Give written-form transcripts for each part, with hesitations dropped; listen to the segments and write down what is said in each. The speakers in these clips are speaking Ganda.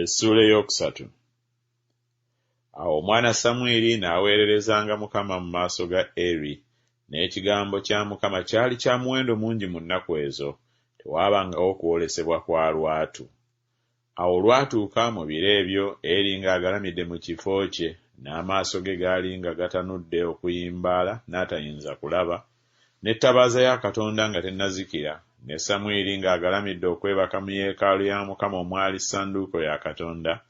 Essuula ey'okusatu. Awo omwana Samwiri n'aweererezanga Mukama mu maaso ga Eri, n'ekigambo kya Mukama kyali kya muwendo mungi mu nnaku ezo, tewaabangawo kwolesebwa kwa lwatu. Awo olwatuuka mu biro ebyo Eri ng'agalamidde mu kifo kye, n'amaaso ge gaali nga gatanudde okuyimbaala n'atayinza kulaba, n'ettabaaza ya Katonda nga tennazikira, ne Samwiri ng'agalamidde okwebaka mu yeekaalu ya Mukama omwali ssanduuko ya Katonda,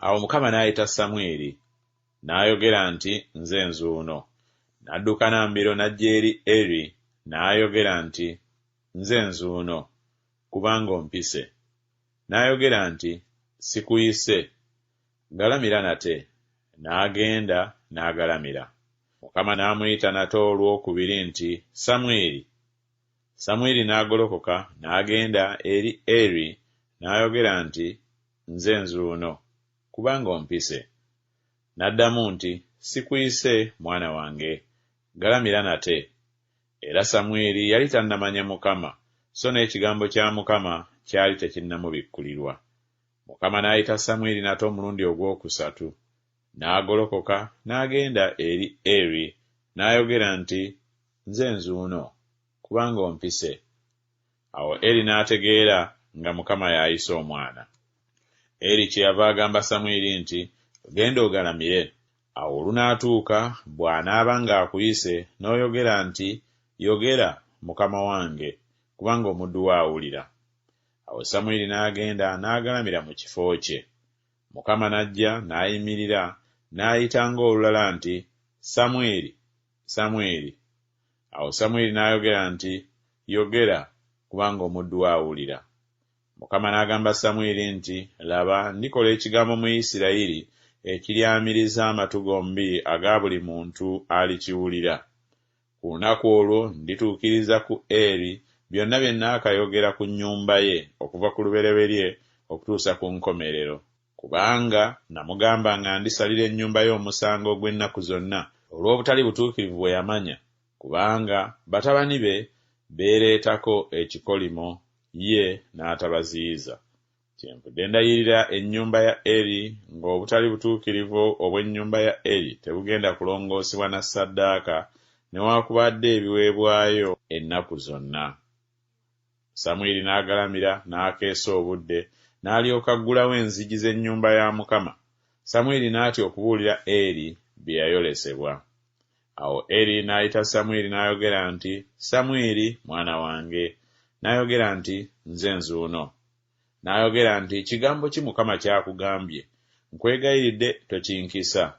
awo Mukama n'ayita Samwiri, n'ayogera nti Nze nzuuno. N'adduka na mbiro n'ajja eri Eri, n'ayogera nti Nze nzuuno, kubanga ompise. N'ayogera nti Sikuyise, galamira nate. N'agenda n'agalamira. Mukama n'amuyita nate olw'okubiri nti Samwiri. Samwiri n'agolokoka n'agenda eri Eri n'ayogera nti Nze nzuuno, kubanga ompise. N'addamu nti Sikuyise, mwana wange, galamira nate. Era Samwiri yali tannamanya Mukama, so n'ekigambo kya Mukama kyali tekinnamubikkulirwa. Mukama n'ayita Samwiri nate omulundi ogwokusatu. N'agolokoka n'agenda eri Eri, n'ayogera nti Nze nzuuno, kubanga ompise. Awo Eri n'ategeera nga Mukama y'ayise omwana. Eri kyeyava agamba Samwiri nti Genda ogalamire, awo olunaatuuka bw'anaaba ng'akuyise, n'oyogera nti Yogera, Mukama wange, kubanga omuddu wo awulira. Awo Samwiri n'agenda n'agalamira mu kifo kye. Mukama n'ajja n'ayimirira n'ayita ng'olulala nti Samwiri, Samwiri. Awo Samwiri n'ayogera nti Yogera, kubanga omuddu wo awulira. Mukama n'agamba Samwiri nti Laba, ndikola ekigambo mu Isirayiri ekiryamiriza amatu gombi aga buli muntu alikiwulira. Ku lunaku olwo ndituukiriza ku Eri byonna bye nnaakayogera ku nnyumba ye okuva ku lubereberye okutuusa ku nkomerero. Kubanga namugamba nga ndisalira ennyumba ye omusango ogw'ennaku zonna olw'obutali butuukirivu bwe yamanya, kubanga batabani be beereetako ekikolimo, ye n'atabaziyiza. Kyenvudde ndayirira ennyumba ya Eri ng'obutali butuukirivu obw'ennyumba ya Eri tebugenda kulongoosebwa na ssaddaaka newaakubadde ebiweebwayo ennaku zonna. Samwiri n'agalamira n'akeesa obudde, n'alyoka aggulawo enzigi z'ennyumba ya Mukama. Samwiri n'atya okubuulira Eri bye yayolesebwa. Awo Eri n'ayita Samwiri n'ayogera nti Samwiri, mwana wange. N'ayogera nti Nze nzuuno. N'ayogera nti Kigambo ki Mukama ky'akugambye? Nkwegayiridde tokinkisa.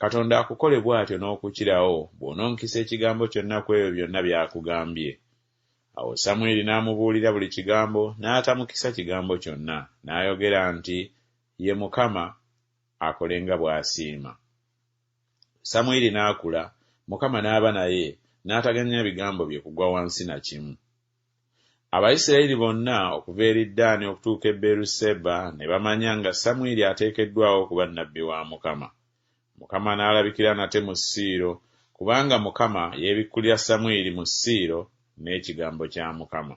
Katonda akukole bw'atyo n'okukirawo, bw'ononkisa ekigambo kyonna ku ebyo byonna by'akugambye. Awo Samwiri n'amubuulira buli kigambo, n'atamukisa kigambo kyonna. N'ayogera nti Ye Mukama, akole nga bw'asiima. Samwiri n'akula, Mukama n'aba naye, n'ataganya bigambo bye kugwa wansi na kimu. Abayisirayiri bonna okuva eri Ddaani okutuuka e Beeruseba ne bamanya nga Samwiri ateekeddwawo okuba nnabbi wa Mukama. Mukama n'alabikira nate mu Siiro, kubanga Mukama yeebikkulira Samwiri mu Siiro n'ekigambo kya Mukama.